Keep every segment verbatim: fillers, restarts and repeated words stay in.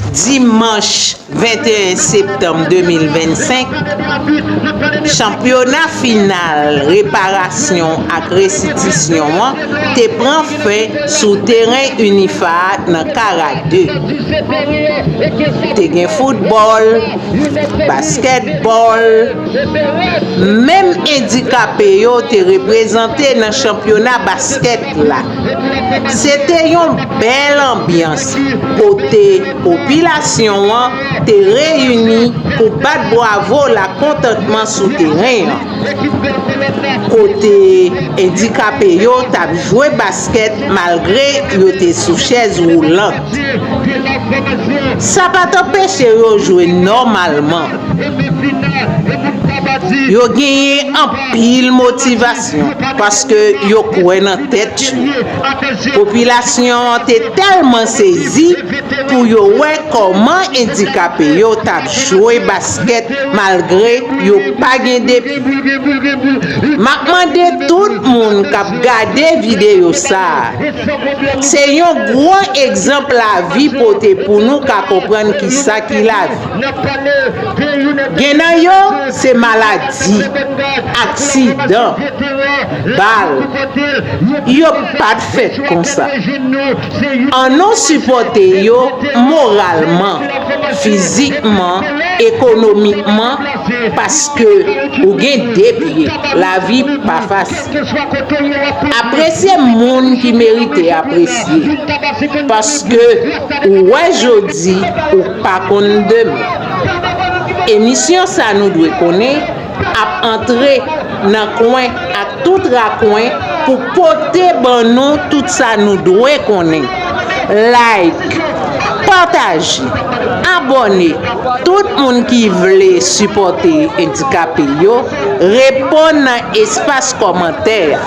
Dimanch venteyen septanm de mil vennsenk, chanpyona final reparasyon ak restitisyon an te pran fen sou teren Unifa a nan Kara de. Te gen foutbòl, baskètbòl, menm endikape yo te reprezante nan chanpyona baskèt la. Se te yon bèl anbyans kote popilasyon an te reyini pou bat bwavo lakontantman sou teren an. Kote endikape yo t ap jwe baskèt malgre yo te sou chèz woulant. Sa pa t anpeche yo jwe nòmalman. Yo genyen anpil motivasyon paske yo kwè nan tèt yo. Popilasyon an te tèlman sezi pou yo wè kòman endikape yo t ap jwe baskèt malgre yo pa gen de pye. M ap mande tout moun k ap gade videyo sa a, se yon gwo egzanp lavi pote pou nou ka konprann kisa ki lavi. Gen nan yo, se maladi, aksidan, bal. Yo pa t fèt konsa. Ann nou sipòte yo moralman, fizikman, ekonomikman, paske ou gen de pye. Lavi pa fasil. Apresye moun ki merite apresye, paske ou wè jodi, ou pa konn demen. Emisyon sa nou dwe konnen ap antre nan kwen ak tout rakwen pou pote ban nou tout sa nou dwe konnen. Like, pataje, abòne. Tout moun ki vle sipòte endikape yo, reponn nan espas kòmantè a.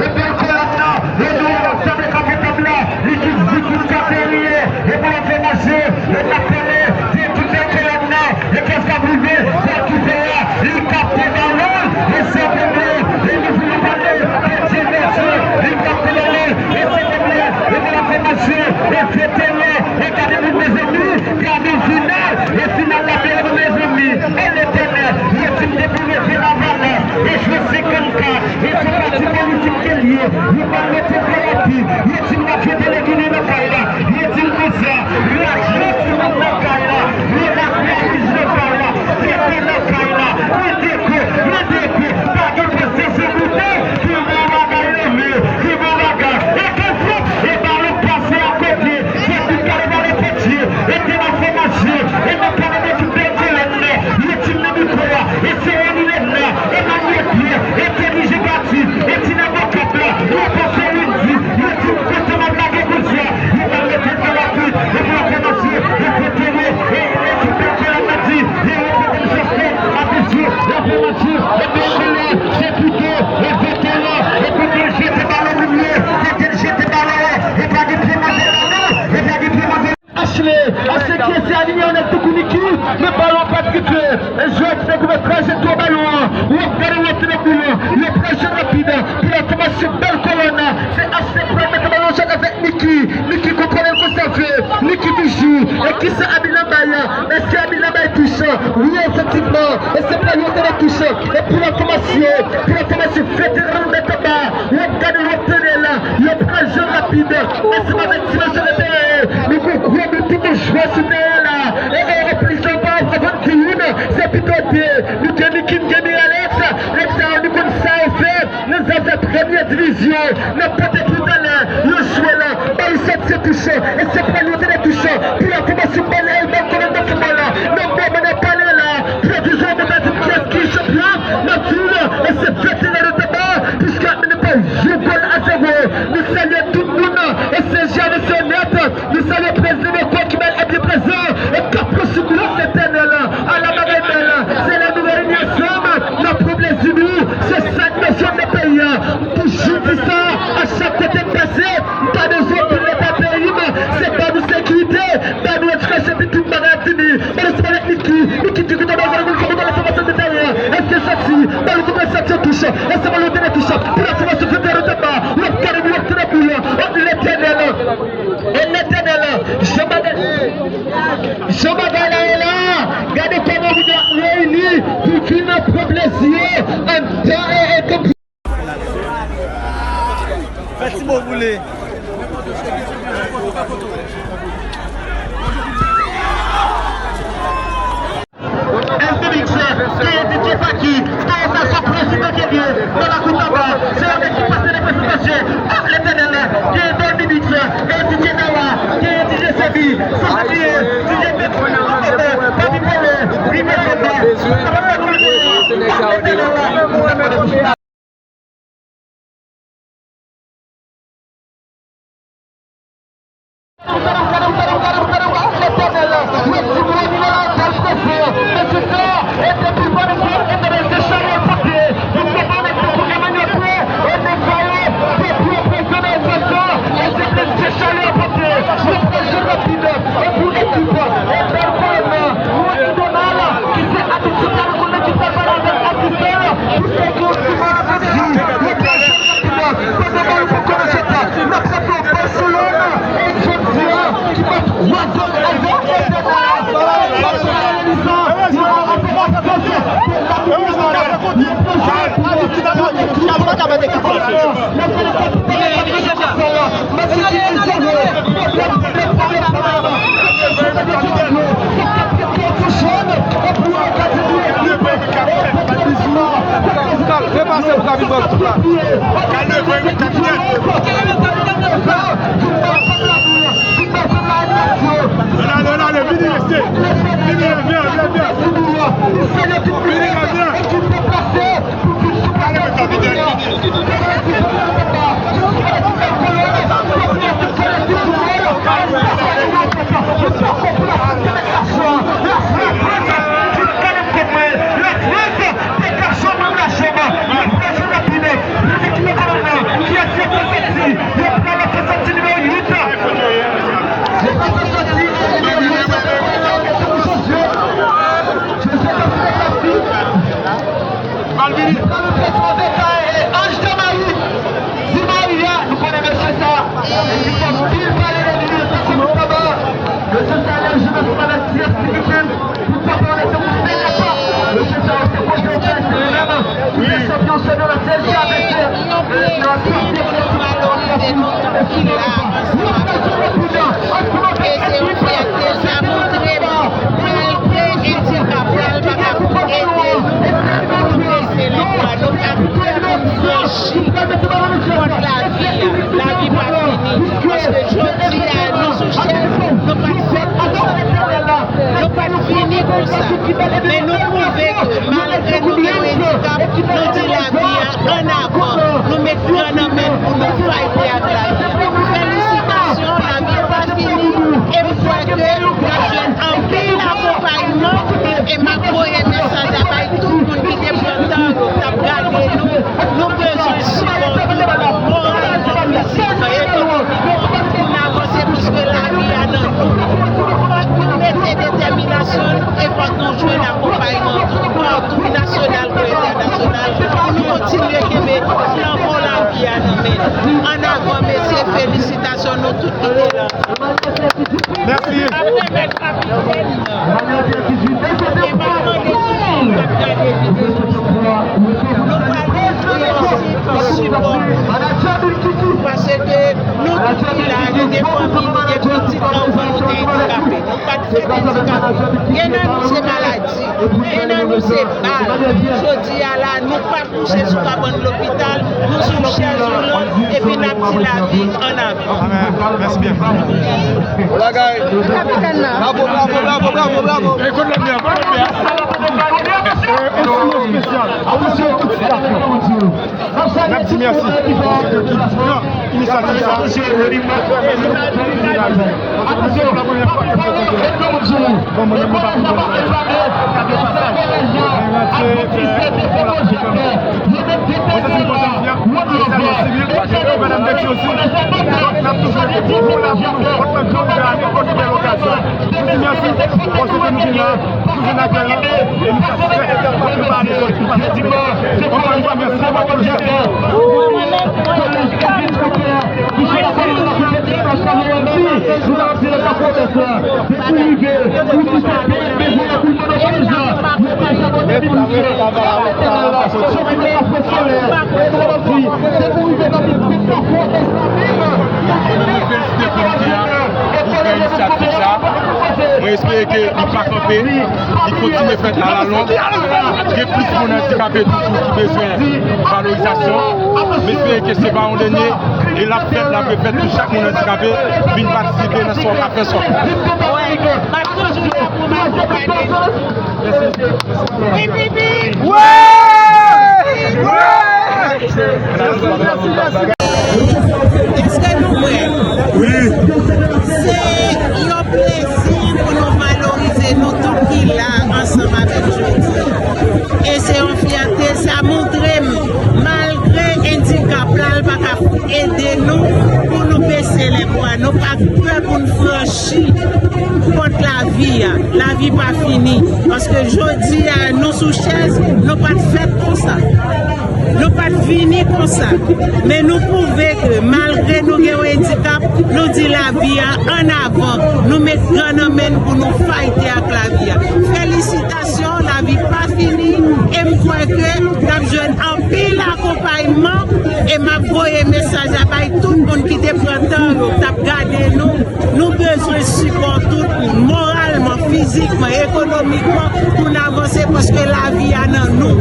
Epi bèl kolòn nan, yo di w sanble kapitab la, li ki vit jiska serye, epi l ap fè mache, yo t ap pale de tout bèl kolòn nan, e kès k ap rive, sa ki fè a, li kapte balon, e se Dembélé, e li fin pale, de Dieu merci, li kapte balon, e se Dembélé, epi l ap fè mache, e se Dembélé, e gade nou mezanmi, gade final, e final la bèl wi mezanmi, e Letènèl, yo di m depi w leve Lavalas, e jwe senkannkat, e se pati politik ke l ye, yo pa mete karaktè, yo di m n ap jwe delegine nan kay la, yo di m konsa, radyo sou moun nan kay la, yo lakouy nan kay la, pete nan kay la, pete ko, mete ko, pa gen pwes de se bouton, ki bon bagay nan men, ki bon bagay, e konfyans, e balon pase akote, se tout kale balon pete, e te nan fòmasyon, e nan kale de tout bèl kolòn nan, yo di m nan mikwo a, e se Rony Ledna, Emmanuel Pierre, e Kenny Jean Baptiste, e Tina Bokap la, yo panse Wendy, yo di m kontan m ap lage konsa, yo pa mete karaktè, e pou yo kòmanse, e kote yo, e ekip bèl kolòn nan di, e yo kote m sòs tèt, atansyon, la fòmasyon, e bèl kolòn, se pito, e veteran, e kote l jete balon moun yo, kote l jete balon an, e pa gen pye move la non, e pa gen pye move. Ashley, Ashley ki eseye alinye yon nèg tankou Nicky, men balon pa tripe. E jwè ki dekouvè trajektwa balon an. W ap gade w ap tande boul lan. Yon pran jèt rapid. Pou la fòmasyon bèl kolòn nan. Se Ashley pral mete balon jwèt avèk Nicky. Nicky konprann l konsève. Nicky toujou. E kisa Abilan bay? Èske Abilan bay touch? Wi, efektivman. E se pa yon tande touch. E pou la fòmasyon, pou la fòmasyon veteran nan taba. W ap gade l, w ap tande l. Yon pran jwèt rapid. Ansanm avèk dimansyon de teren. Nou gen gwo bout bon jwè sou teren la. E, e, e plizyè pa avan n di youn, se pito de. Nou gen Nicky, n gen Miralex. Nèg sa yo, nou konn sa yo fè. Nan zafè premye divizyon, nan pote pou talè, yo jwe la, bal sòt se touch, e se pral yo te de touch, pou la fòmasyon bal e bal kolòn nan foutbòl la, nan moman n ap pale la, pwodizyon mwen pa di kiyès ki chanpyon, m ap di w, e se veteran de taba, piske ap mennen pa yon gòl a zewo, nou salye tout moun, e se Jean Missionnaire, nou salye prezidan Bèlkò ki bay apye Prezan, e k ap pran sou glòt Letènèl. Ala bagay bèl. Se lè nou reyini ansanm, n ap pran plezi nou. Se sa n bezwen nan peyi a. M toujou di sa, a chak kote m pase, m ta bezwen pou Leta peyi m. Se ban nou sekirite, ban nou edikasyon, epi tout bagay ap vini. Ban nou se pa Niki, Niki di kote bagay nou, kote bagay sa pase nan teren an. Èske santi, ban nou kote santi an touche. Èske ban nou tene touche. Pou la fòmasyon federal de ba, w ap gade nou, w ap tene pou yo. An Letènèl. E Letènèl, jan bagay, jan bagay la ye la, gade kòman moun yo ap reyini pou vin pran plezi yo anndan e, e, Fè ti bo boule. S D Mix, genyen D J Packy, genyen Sasou Prezidan Kevye, nan lakou Taba, se yon nèg ki pase nan prezantasyon, ah, Letènèl, genyen Dolby Mix, genyen D J Dawa, genyen D J Sebi, san bliye D J Petro, Papi Polo, Rive Samba, sa va fè nou Letènèl. Repase pou kapitèn. Vini, vini, vini, vini, vini, vini. Malvini. Anj Di Maria, nou konnen mesye sa, li fè anpil pale nan mitan kòm kòman. Mesye sa, lè jounes maladi a, si li menm, pou papa, on ete pou fè kapa. Mesye sa, se kote yo fè, se menm. Li se chanpyon, se nan la C L G A, mesye. Nan tout département, département, département. E se yon fyète, sa montre malgre andikap la, l pa ka ede nou, se lè Gwadloup ap fè yon sòt kont lavi a. Lavi pa fini. Paske jodi a, nou sou chèz, nou pa fèt konsa. Nou pa t fini konsa. Men nou pwouve ke malgre nou gen yon andikap, nou di lavi a ann avan. Nou met gran nan men n pou nou fayte ak lavi. Felisitasyon, lavi pa fini. E m kwè ke n ap jwenn anpil akonpayman. E m ap voye mesaj la bay tout moun ki te pran tan yo, k ap gade nou. Nou bezwen sipò nou moral, fizik, ekonomik, pou n avanse, piske lavi a nan nou. Fòk nou mete detèminasyon n e fòk nou jwenn akonpayman toupatou, nasyonal kon entènasyonal, pou nou kontinye kenbe flanbo lavi a nan men n. Ann avan, mesye, felisitasyon nou tout ki te la. Mèsi. M ap remèt kapitèn nan. E m ap mande tout moun k ap gade videyo sa, nou pral ouvri yon sit pou sipò nou. Paske nou tout ki la, nou gen fanmi, nou gen pitit, anvan nou te andikape. Nou pa t fèt andikape. Gen nan nou se maladi, gen nan nou se bal. Jodi a la, nou pa kouche sou kabann lopital, nou sou chèz woulant, epi n ap Ti lavi ann avan. Amèn. Mèsi byen. Kapitèn nan. Bravo, bravo, bravo, bravo, bravo. N ap di mèsi pou se ki pran inisyativ sa. Paske se la premyè fwa ke m fè sa. Bon, mwen menm, mwen pa konprann sa. Mwen rantre fè yon bon lapriyè kanmenm. Mwen santi m kontan, m fè. Mwen salye sivil, e madanm Betty osi. Donk, n ap toujou rete bon, bon lavi nou, kòt nan gran rivyè a, nenpòt bèl okazyon. Nou di mèsi, paske nou vin la, nou vin ak bèl nan, e nou satisfè. N ap prepare sòti nou pase dimanch. Ankò yon fwa, mèsi, mèsi. Mwen felisite komite a pou fè inisyativ sa. Mwen espere ke li pa kanpe, li kontinye fèt alalong. Gen plis moun andikape toujou ki bezwen valorizasyon. Mwen espere ke se pa yon dènye, e l ap fèt, l ap refèt pou chak moun andikape vin patisipe nan sa w ka fè sòti. Wi, wi, wi. Wi, wi. Èske nou prè? Wi. Se yon plezi pou nou valorize nou tout ki la ansanm avèk jodi. E se yon fyète, sa montre m, malgre andikap la, l pa ka ede nou pou nou bese lèbra. Nou pa pè pou n franchi pòt lavi a. Lavi pa fini. Paske jodi a, nou sou chèz, nou pa t fèt konsa. Nou pa t vini konsa. Men nou pwouve ke malgre nou gen yon andikap, nou di lavi a ann avan. Nou met gran nan men n pou nou fayte ak lavi a. Felisitasyon, lavi pa fini. E m kwè ke n ap jwenn anpil akonpayman. E m ap voye mesaj la bay tout moun ki te pran tan yo, k t ap gade nou. Nou bezwen sipò tout moun, moralman, fizikman, ekonomikman, pou n avanse, paske lavi a nan nou.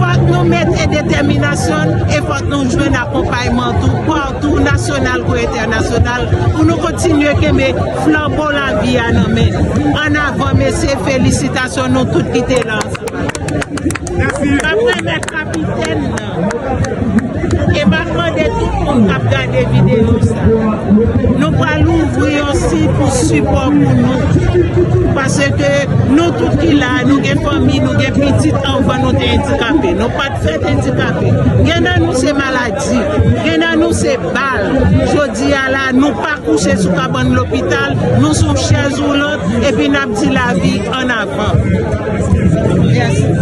Fòk nou mete detèminasyon n e fòk nou jwenn akonpayman tou, patou, nasyonal kou entènasyonal, pou nou kontinye kenbe flanbo lavi a nan men n. Ann avan, mesye, felisitasyon nou tout ki te la ansanm avè m. Mèsi. M ap remèt kapitèn nan. E m ap mande tout moun k ap gade videyo sa, nou pral ouvri yon siy pou sipò pou nou. Paske nou tout ki la, nou gen fanmi, nou gen pitit anvan nou te andikape. Nou pa t fèt andikape. Gen nan nou se maladi, gen nan nou se bal. Jodi a la, nou pa kouche sou kabann lopital, nou sou chèz woulant, epi n ap di lavi ann avan. Mèsi.